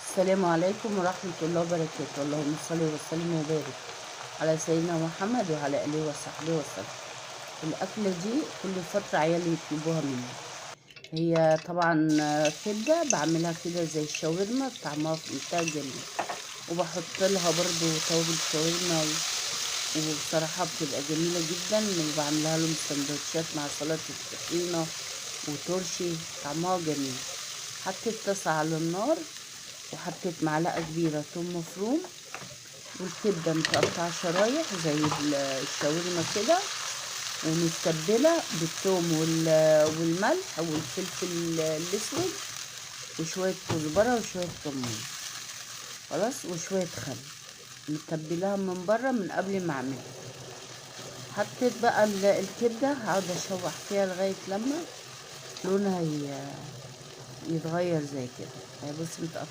السلام عليكم ورحمة الله وبركاته. اللهم صل وسلم وبارك على سيدنا محمد وعلى آله وصحبه وسلم. الأكلة دي كل فترة عيالي يطلبوها مني. هي طبعا كبدة بعملها كده زي الشاورما، طعمها في منتهى الجمال، وبحط لها برضو توابل شاورما وبصراحة بتبقى جميلة جدا. وبعملها لهم سندوتشات مع سلطة طحينة وترشي، طعمها جميل. حطيت طاسة على النار وحطيت معلقة كبيرة توم مفروم، والكبدة متقطعة شرايح زي الشاورما كده، ومتبلة بالثوم والملح والفلفل الأسود وشوية كزبرة وشوية كمون، خلاص، وشوية خل. متبلاها من بره من قبل ما اعملها. حطيت بقى الكبدة، هقعد اشوح فيها لغاية لما لونها يتغير زي كده. بصي متقطعة.